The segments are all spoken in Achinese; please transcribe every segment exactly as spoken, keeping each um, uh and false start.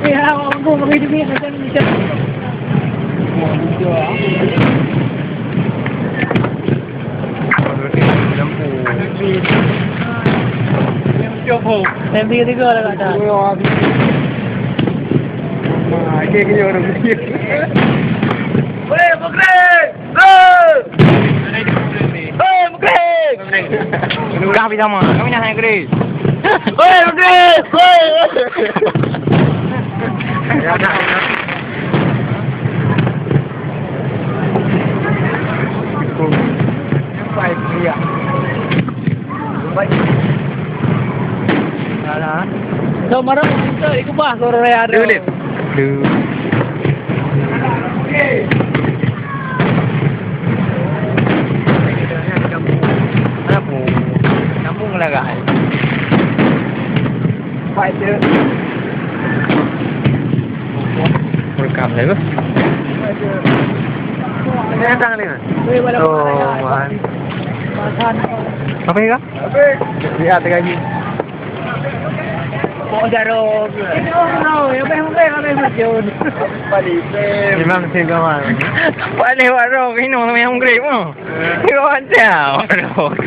Ya, awak mampu pakai duit, macam, macam. Yang tiga-tiga lah kat atas. Weh, Mugri! Hei! Hei, Mugri! Kah bisa mah, kami nak naik Mugri. Hei, Mugri! Hei! Ya, dah. Baik, iya. Baik. Alah. So, marah kita ikubah ke orang raya tu. Duh. Kenapa? Sambung lah, guys. Fight dia. Rekam dah ke? Ini datang ni. Oh, man. Apa ni, Kak? Lihat lagi. Kok jarum? Jarum, ya, habis, habis, habis, habis. Imam Hussein Kamal. Paling warung, minum sama yang grip, oh. Kau ada warung.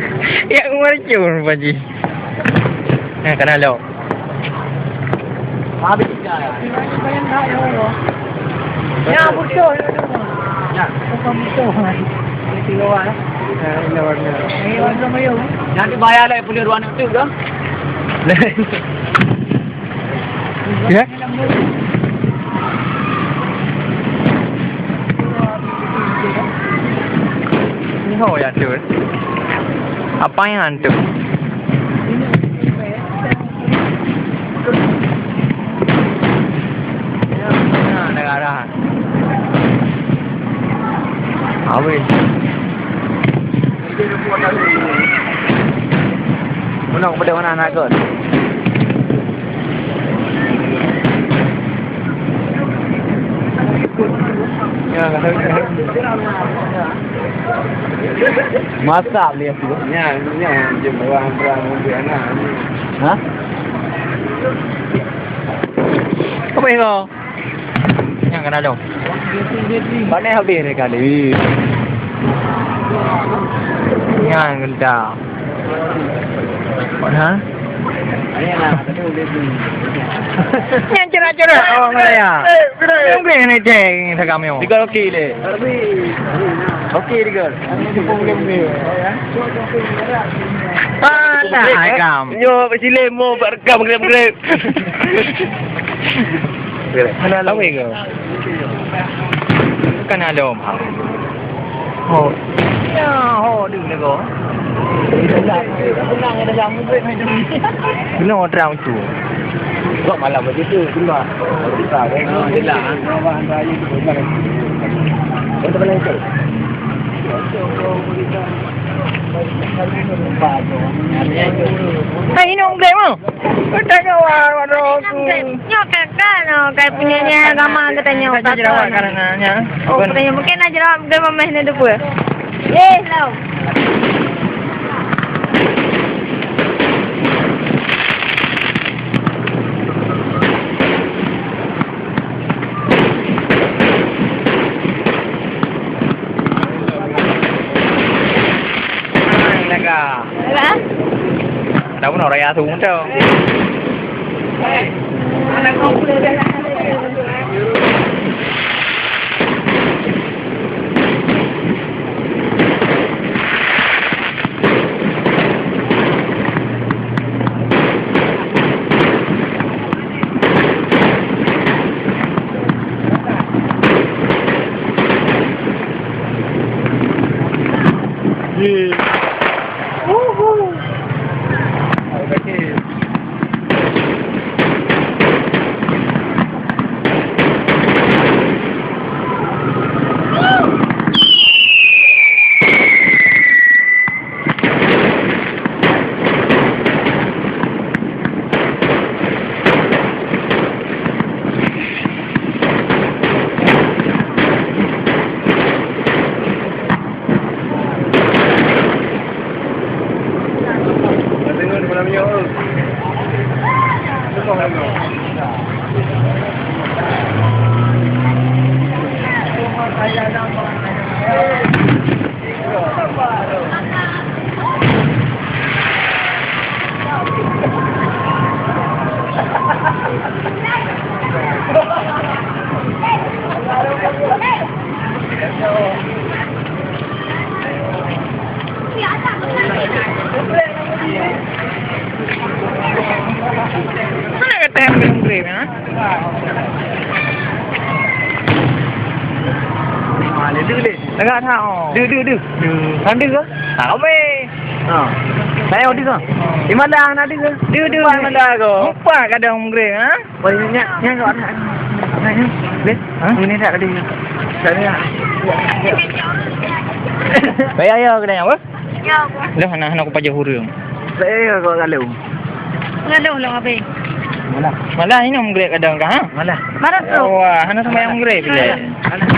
Yang mercun, Pak Ji. Eh, kena lo. Habis dah. Ya, betul. Ya. Bukan betul. Ini tiga orang, eh. Ya, ini warna. Ini warna mayung. Nanti bayar lah, punya ruangan tu dah. Ya? Ni ho ya tu. Apa yang hantu? Ya, negara. Awin. Menang pada mana nak kot? Ya, masak dia tu. Ya, ya, dia orang perang untuk anak. Ha? Apa itu? Nyang kena dong. Panas habis ni kali. Nyang kena. Ha? Nyang cerah-cerah orang Malaya. Nyang boleh ni ceng takam yo. Tiga kaki le. Okey tiga. Ah, tak akam. Nyo bak sile mo bak rekam grep-grep. Tahu ke? Bukan ada Om Hang. Ho. Ya, ho, di mana ko? Kena orang tu. Sebab malam macam tu, cuma. Kita, kan? Kita, kan? Kita, kan? Kita, kan? Hai, inong grep mah. Kita kawan, waduh. Nyoe kakak no, kai punya nya agama katanya. Kakak jerawat karena nya. Oh, katanya mungkin nak jerawat, mungkin mamah ni depa. Ye, hello. Lega. Lega? Ada pun orang yang asung tu. Mana kata yang belum grade, ha? Ah, dia tu deh. Tengah tak, oh. Dia, dia, dia. Dia. Kan dia ke? Tak, habis. Ha. Saya ada ke? Di mana ada ke? Dia, dia. Di mana ada ke? Lupa kadang grade, ha? Wah, ini nyak, nyak, nyak, nyak, nyak. Deh, ha? Ini tak ada. Tak ada. Baik, ayo, kena apa? Ya, apa? Dah, hana, hana kupajoh ureueng. Saya kok lalu. Lalu lah, habis. Malah. Malah, ini menggerak kadang kah, ha? Malah. Mana tu? Wah, hana sama yang menggerak bila. Malah.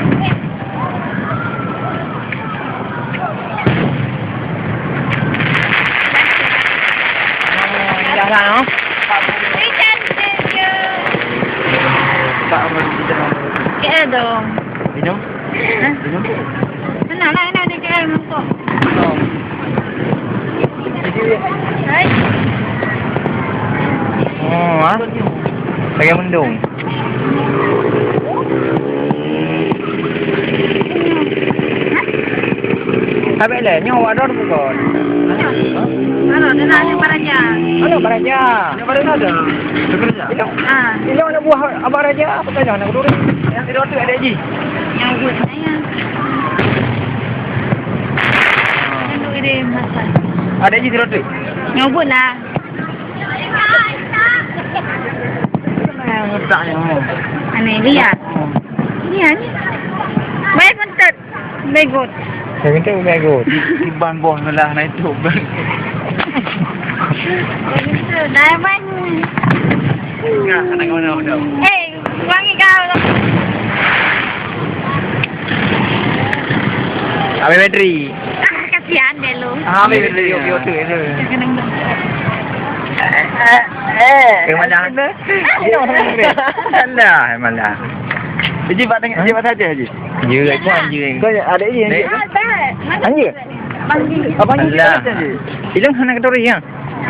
Dah lah, no? K L dong. Minum? Hah? Minum? Mana lah, enak di K L mangkok. Oh. Hai. Oh, ha? Lagi mendung. Habis leh, nyoe awak droe bukon. Halo, dia nak aneuk baraja. Halo, baraja. Aneuk baraja ada? Bekerja? Ilong. Ah. Ilong aneuk buah abang raja, apa tanya aneuk duri? Yang tidak ada ji. Yang buat saya. Yang duri dia masak. Ada ji tidak tu? Yang buat lah. Aneh, lihat. Lihat ni. Baik, bentar. Begot. Begot, begot. Kiban boh lah, na itu. Begitu, diamond. Nah, anak kau dah, dah. Eh, wangi kau. Habis bateri. Ah, kasihan dia lu. Ah, habis bateri. Okey, okey, okey. Kena. Eh, eh, eh. Kena mana? Anda, mana? Haji, bak tengok, Haji, bak saja, Haji. Ya, kan, ya. Kau ada, ya, ya. Anjir. Abang ni. Alah. Ilong hana keuturi, ya.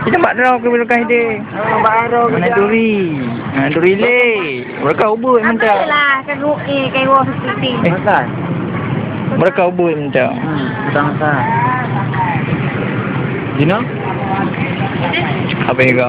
Kita bak droe ke belakang dia. Oh, bak droe ke. Mana duri? Mana duri le? Mereka ubui minta. Apalah, kan, eh, kayu seperti. Eh. Makan. Mereka ubui minta. Hmm, betul, makan. Dino? Apa yang kau?